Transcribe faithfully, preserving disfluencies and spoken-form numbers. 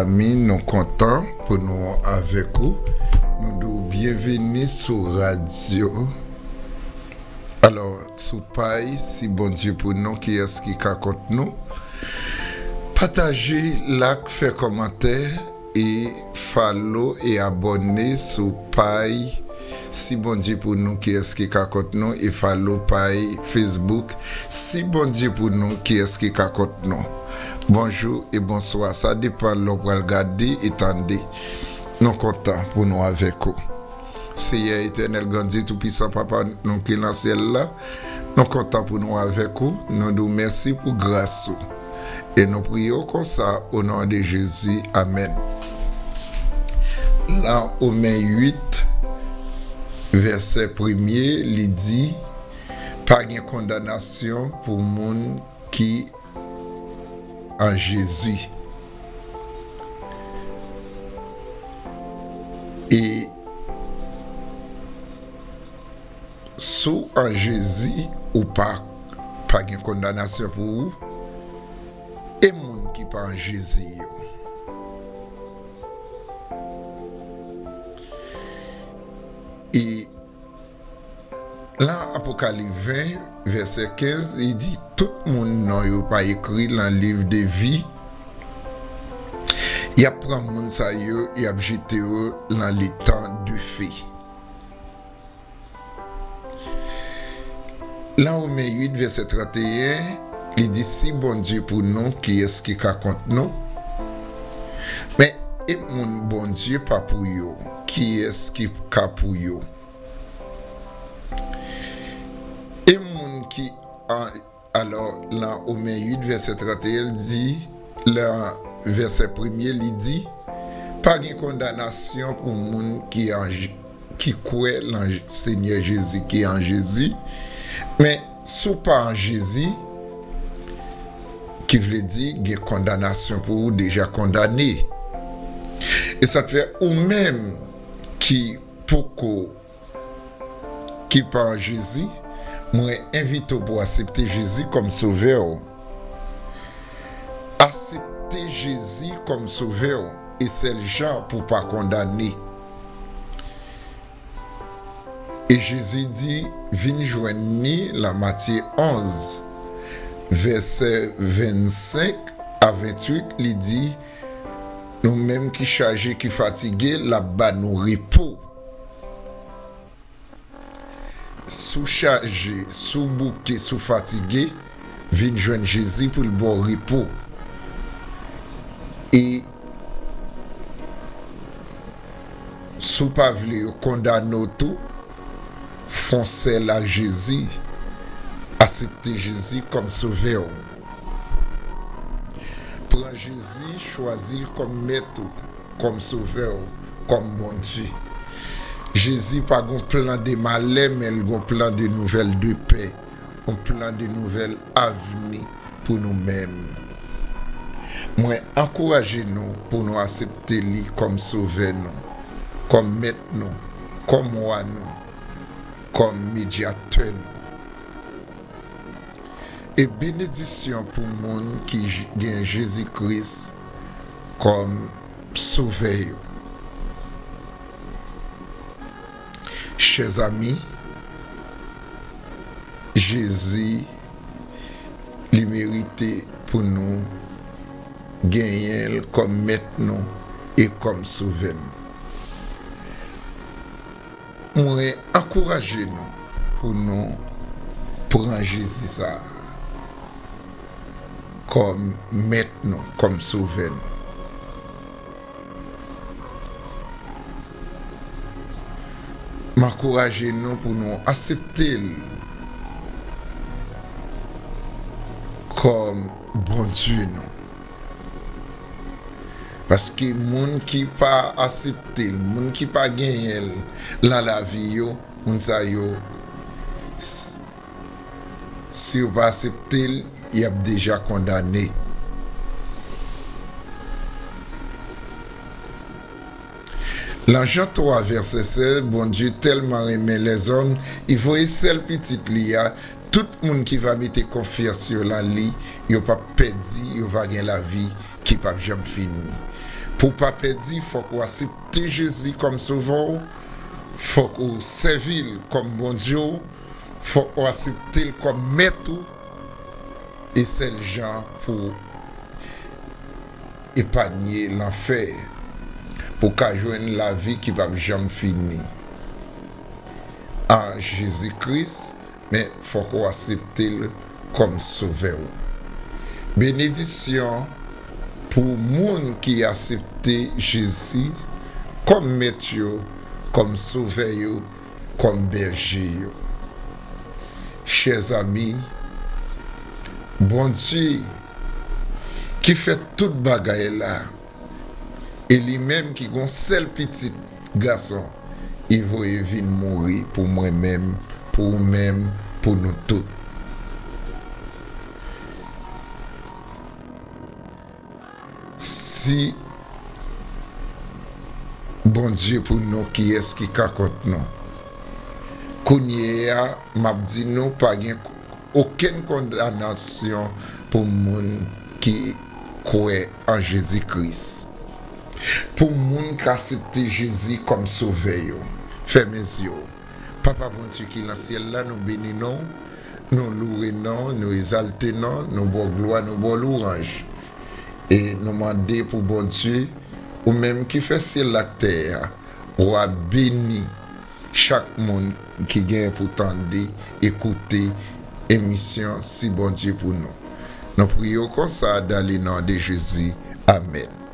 Ami, nou kontan pou nou avèk ou. Nou di w byenveni sou radyo. Alò, sou pay Si Bondye pou nou, kiyès ki ka kont nou? Pataje, like, fè kòmantè e follow e abòne sou pay Si Bondye pou nou, kiyès ki ka kont nou? E follow pay Facebook Si Bondye pou nou, kiyès ki ka kont nou? Bonjou e bonswa, sa depann lè w pral gade e tande. Nou kontan pou nou avèk ou. Seyè etènèl, Grandye, Toupisan, Papa nou ki nan syèl la, nou kontan pou nou avèk ou, nou di w mèsi pou gras ou. E nou priye w konsa, o non de Jezi, amèn. Lan Women uit, vèsè premye, li di, pa gen kondanasyon pou moun ki an Jezi. E si w an Jezi, ou pa, pa gen kondanasyon pou ou. E moun ki pa an Jezi yo? E lan Apokalips ven, vèsè kenz, li di, tout moun non yo pa ekri lan liv de vi, y ap pran moun sa yo, y ap jete yo lan letan de fe. Lan Women uit, vèsè tranteyen, li di, si Bondye pou nou, kiyès ki ka kont nou? Men, e moun Bondye pa pou yo, kiyès ki ka pou yo? E moun ki an, alò, lan Women uit, vèsè tranteyen, l di, lan vèsè premye, li di, pa gen kondanasyon pou moun ki an, ki kwè lan Senyè Jezi, ki an Jezi. Men, si w pa an Jezi, ki vle di gen kondanasyon pou ou, deja kondane. E sa k fè ou menm ki poko ki pa an Jezi, mwen envite w pou w aksepte Jezi kòm Sovè w. Aksepte Jezi kòm Sovè w, e sèl jan pou w pa kondane. E Jezi di, vin jwenn li, lan Matye onz, vèsè vennsenk a venntuit, li di, nou menm ki chaje, ki fatige, l ap ba nou repo. Si w chaje, si w bouke, si w fatige, vin jwenn Jezi pou l ba w repo. E si w pa vle yo kondane w tou, fè yon sèl a Jezi, aksepte Jezi kòm Sovè w. Pran Jezi, chwazi l kòm Mèt ou, kòm Sovè w, kòm Bondye. Jezi pa gon plan de malè, men l gon plan de nouvèl de pè, yon plan de nouvèl avni pou nou menm. Mwen ankouraje nou pou nou aksepte li kòm Sovè nou, kòm Mèt nou, kòm Wa nou, kòm Medyatè nou. E benediksyon pou moun ki j-, gen Jezi Kris kòm Sovè yo. Chè zanmi, Jezi, li merite pou nou genyen l kòm Mèt nou e kòm Sovè nou. Mwen ankouraje nou pou nou pran Jezi sa a kòm Mèt nou, kòm Sovè nou. M ankouraje nou pou nou aksepte l kòm Bondye nou. Paske moun ki pa aksepte l, moun ki pa genyen l nan lavi yo, moun sa yo, s-, si yo pa aksepte l, y ap deja kondane. Lan Jan twa, vèsè sèz, Bondye tèlman renmen lèzòm, li voye sèl Pitit li a, tout moun ki va mete konfyans yo lan li, yo p ap pèdi, yo va gen lavi ki p ap janm fini. Pou w pa pèdi, fòk ou aksepte Jezi kòm Sovè w, fòk ou sèvi l kòm Bondye w, fòk ou aksepte l kòm Mèt ou, e sèl jan pou w epanye lanfè, pou w ka jwenn lavi ki p ap janm fini an Jezi Kris, men fòk ou aksepte l kòm Sovè w. Benedisyon pou moun ki aksepte Jezi kòm Mèt yo, kòm Sovè yo, kòm Bèje yo. Chè zanmi, Bondye ki fè tout bagay la, e li menm ki gon sèl pitit gason, li voye vin mouri pou mwen menm, pou ou menm, pou nou tout. Si Bondye pou nou, kiyès ki ka kont nou? Kounye a, m ap di nou, pa gen okenn kondanasyon pou moun ki kwè an Jezi Kris. Pou moun k aksepte Jezi kòm Sovè yo, fèmen zye w. Papa Bondye ki nan syèl la, nou beni non w, nou louwe non w, nou egzalte non w, nou ba w glwa, nou ba w lwanj. E nou mande pou Bondye, ou menm ki fè syèl la ak tè a, w a beni chak moun ki gen pou tande, ekoute emisyon Si Bondye pou nou. Nou priye w konsa, dans le nom de Jésus. Amèn.